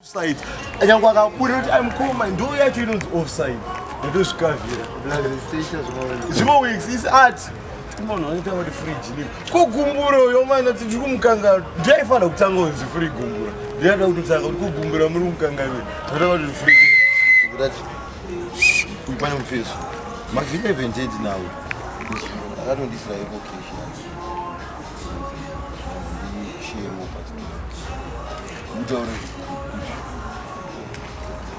Offside. Nyangwe akabuda kuti I'm mukoma ndo yacho inonzi offside. Ndotozvikavhira. Zvima weeks is art. Munhu anoita kuti fridge ni. Ko gumburo yo mana tiri kumukanga. Ndiye aifanira kutanga kunzi free gumbura. Ndiye ada kutotanga kuti kugumbura muri kumukanga iwe. Ndoda kuti free. Kuti uyu pane mufeso. Ma 11 tete nawo. Akatondisira iko cash yacho. Ndishewo pasi. Mutaure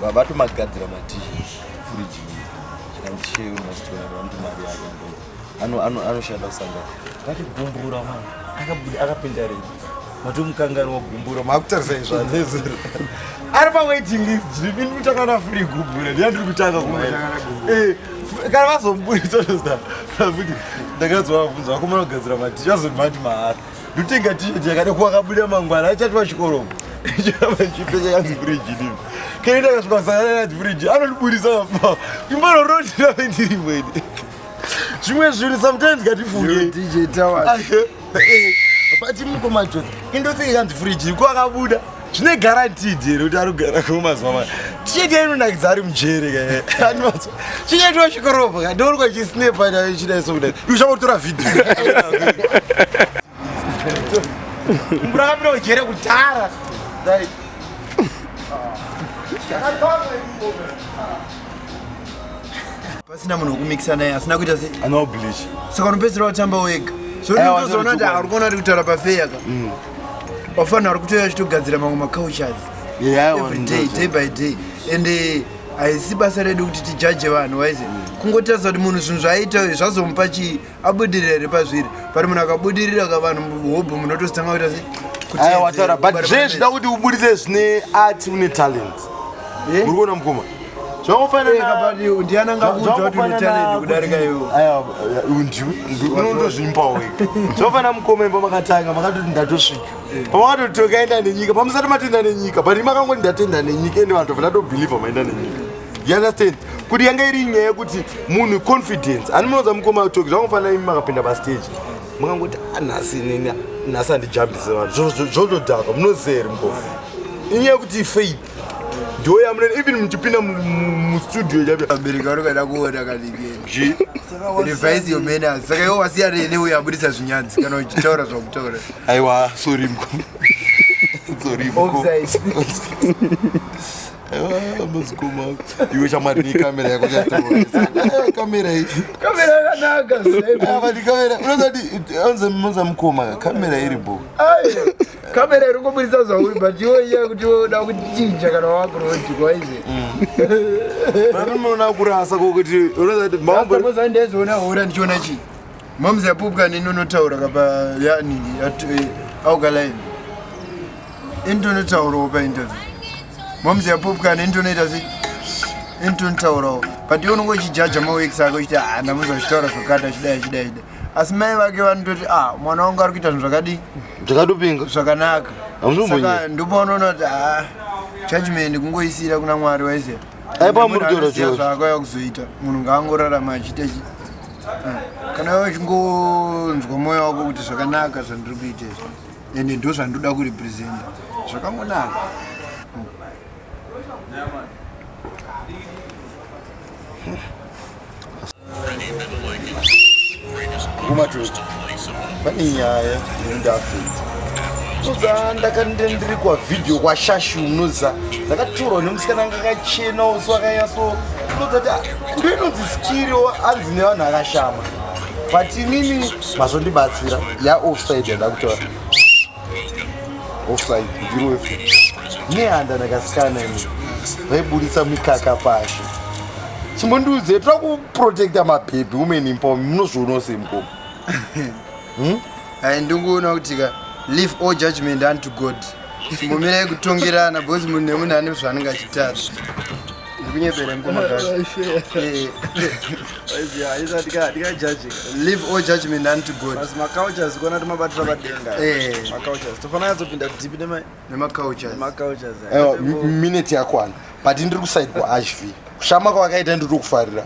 baba tomagadzira matishet furiji chikandishewe masitona vanoti mari yake anoshanda kusangana vati gumbura mwana akabuda akapinda rei matomukanganwa gumbura makutarisa izvanezero ari pawaiting list jiri ini kutanga na free gumbura ndiya ndiri kutanga eh, kana vazomuburitsa kuti ndakazovabvunza vakomana kugadzira matishet vazondimati mahara ndotenga t-shirt yakada kuwakabuda mangwana achati pachikoro chipfeka yanzi fridge nini kene ndakasvika sangana yanzi fridge anondiburisa imba rorotira ndiri mwene zvimwe zvinhu sometimes ngatifunge DJ Towers but mukoma Jose indopfeka yanzi fridge ko akabuda zvine guaranteed here kuti ari kugara ko mazuva maya t-shirt yainonakidza ari mujere ka chichaitwa chikorobha ka ndoonekwa chisnepa chidai sokudai uchakutora vhidhiyo Mvura akapinda kujere kudhara. Pasina munhu wekumikisa naye asina kuita sei? Ana bleach. Saka unopedzisira watamba wega. Zvoti Aiwa, unozoona kuti chokwadi. ari kuona ari kutaura pafeya ka. Wafanira ari kutouya achitogadzira mamwe macultures. Yeah, Every day, day by day. And haisi basa redu kuti tijaje vanhu waize. Kungotarisa kuti munhu zvinhu zvaaita zvazomupa chii? Abudirira here pazviri but munhu akabudirira ka vanhu hobho munotozitanga kuita sei? Aiwa wataura but Kuteedzera, zve zvida kuti uburitse zvine art une talent. Eh? Uri kuona mukoma? Zvakufanana Ndiani angakuudza kuti une talent kudarika iwe? Aiwa ndiwe unondozvimba wega. Zvakufanana mukoma imba makatanga makatoti ndatosvika. Pamakatoti tokaenda nenyika pamusati matoenda nenyika but makangoti ndatoenda nenyika ende vanhu vatobelieve maenda nenyika. You understand? Kuti yanga iri nyaya yekuti munhu confidence. Ani munoza mukoma toki zvakufanana imi makapinda pastage. Makangoti "Ah, nhasi inini nhasi handijambise vanhu. Zvotodhakwa munoziva here mukoma? Inyaya yekuti faith ndo yamunene even muchipinda mustudio chapi Vabereki vanokada kuona kadiki. Revise your manners. Saka iwe wasiya rene uyo abudisa zvinyadzi kana uchitaura zvakutaura. Aiwa sorry mukoma. Sorry mukoma. Offside. Aiwa mazikoma. Iwe shamwari nekamera yako chatora. Kamera iyi. Kamera yakanaka. Aiwa ndi kamera. Unozati onze munza mukoma kamera iri bo. Aye. Kamera iri kubudisa zvauri but iwe iye kuti unoda kuchinja kana wakuroti kwaize. Vanoona kurasa kokuti unozati mambo Mambo ndezoona hora ndichiona chii. Moms yapupwa nini unotaura kapa yani alkaline. Intonotaurawo painterview. Moms yapupwa nini tonoita sei? Intonotaurawo. But iwe unonge uchijaja maweeks ako uchiti ah ndamuza achitaura zvakati achidai achidai achidai. Asi mai vake vanototi ah mwana wangu ari kuita zvinhu zvakadii? Zvakatopinga. Zvakanaka. Hamuzombonyepa. Saka ndopaunoona kuti ah judgment kungoisira kuna Mwari waiziva. Aipa muri kutaura Munhu anoziva chiro. zvaakauya kuzoita. Munhu ngaangorarama achiita chi kana iwe uchingonzwa mwoyo wako kuti zvakanaka zvandiri kuita izvi ende ndo zvandoda kurepresenta zvakangonaka. Kumatoti pane nyaya inondiafekta. Unoza ndakandira ndiri kwa video kwashashu unoza ndakatorwa nemusikana anga akachena uso akanyatso unoza kuti ndo inonzi skiri anzi nevanhu akashama but inini mazondibatsira ya offside yanda kutaura offside ndiro nehanda ndakasikana ini vaiburitsa mikaka pashe chimbondiudze toda kuprotecta mabhebhi women empowerment munozvionawo sei mukoma? Hai ndingoona kuti ka leave all judgment unto God. Chimbomirai kutongerana because munhu nemunhu ane zvaanenge achitadza. Ndikunyepera mukoma gashi. Leave all judgment unto God. Basi macultures kuona timabatira padenga. Macultures. Tofanira kunyatso deep nema nemacultures. Macultures. Aiwa minute yakwana. But ndiri kuside kwa HV. Kushama kwakaita ndiri kufarira.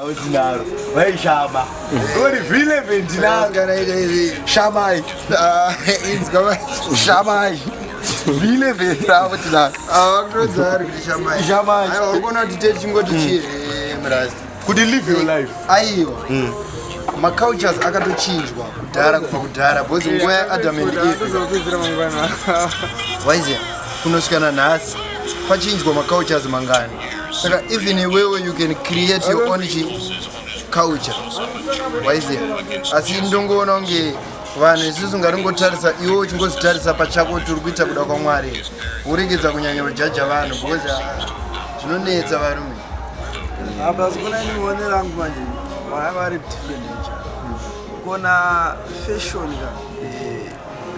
Rausinaro vaishama uri V11 ndinaro. Shamai. Inzwa. Shamai. V11 ravo tinaro. Vakutoudza vari kuti shamai. Shamai. Aiwa, uri kuona kuti techingoti chii murasta? Kuti live your life. Aiwa, macultures akatochinjwa kudhara, kubva kudhara, because nguva yaAdam and Eve Tozopedzera mangwana. Waiziya, kunosvika nanhasi pachinjwa macultures mangani. Saka even iwewe you can create your own culture, waiziya. Asi ndongoona kunge vanhu isusu ngatingotarisa iwe uchingozvitarisa pachako kuti uri kuita kuda kwaMwari, uregedza kunyanya kujaja vanhu, because ah, zvinonetsa varume. Apa sikuna ini muonero angu manje vaya vari different nature. Kona fashion ka,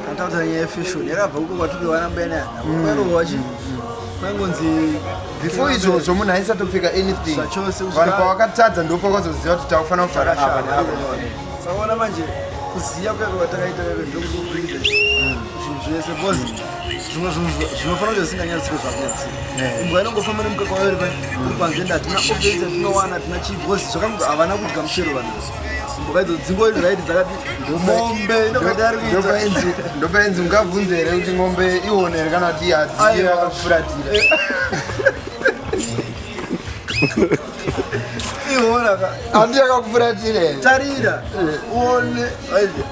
kana takuta nyaya yefashion yakabva kuko kwatiri vana mbuya nana chi kwaingonzi Before izvozvo munhu aisatopfeka anything. Zvachose, Vanhu pavakatadza ndopakazoziva kuti takufanira kuvhara apa neapa. Sakaona manje kuziya kweko kwatakaita kweko ndokuvhiringidza zvinhu zvese, because zvimwe zvinhu zvinofanira kunge zvisinganyadzisike zvakunyadzisika. Imbwa inongofamba nemukaka wayo uri panze, ende hatina offense yatinowana, hatina chii, because zvakango havana kudya muchero vanhu. Mbuka idzo dzingori right, dzakati mombe inokaita ari kuita. Ndopainzi ungabvunze here kuti ng'ombe ione here kana kuti hadziyo Aiwa. yakafuratira? Iona ka. Handi yakakufuratira here? Tarira uone, aizi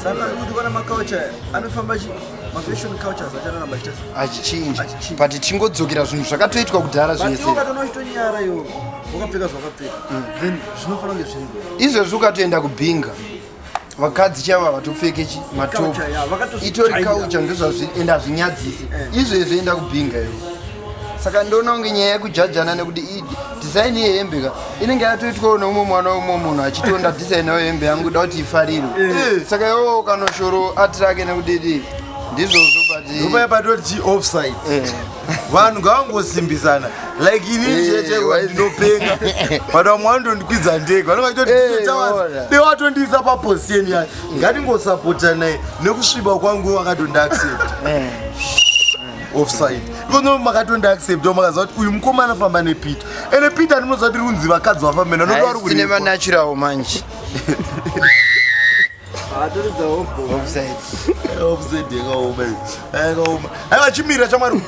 saka kuti kana maculture anofamba chi mafashion cultures achararamba achita Achichinja. Achichinja. But tichingodzokera zvinhu zvakatoitwa kudhara But iwe zvese. ukatoona uchitonyara iwo wakapfeka zvawakapfeka, then zvinofanira kunge zviripo. Izvezvi ukatoenda kubhinga, vakadzi chaivo havatopfeke matopu. Culture, yeah, vakatozvijaira. Itori culture, ndozvazviri, ende hazvinyadzisi. Izvezvi enda kubhinga iwo. Saka ndoona kunge nyaya yekujajana nekuti design yehembe ka inenge yatoitwawo neumwe mwana weumwe munhu achitonda design hembe yangu da kuti ifarirwe. Saka iwowo ukanoshoro art rake nekudidi, ndizvozvo, but Ndopaya patoti chi offside. Vanhu ngavangosimbisana like inini. Cheche ndinopenga, but vamwe vanondikwidza ndege, vanenge vachitoti Ona. De watondiisa paposition yayo. Ngatingosapotanai nekusviba kwangu, vakatondiaccept offside ikono, makatondiaccepta, makaziva kuti uyu mukomana afamba nePeter, ende Peter ndinoziva kuti runzi vakadzi vafambe nanoda vari Tine kuripwa. manatural manje. Atoridza hobo. Offside. Offside yakaoma, yakaoma. Aiwa, chimira chamwari.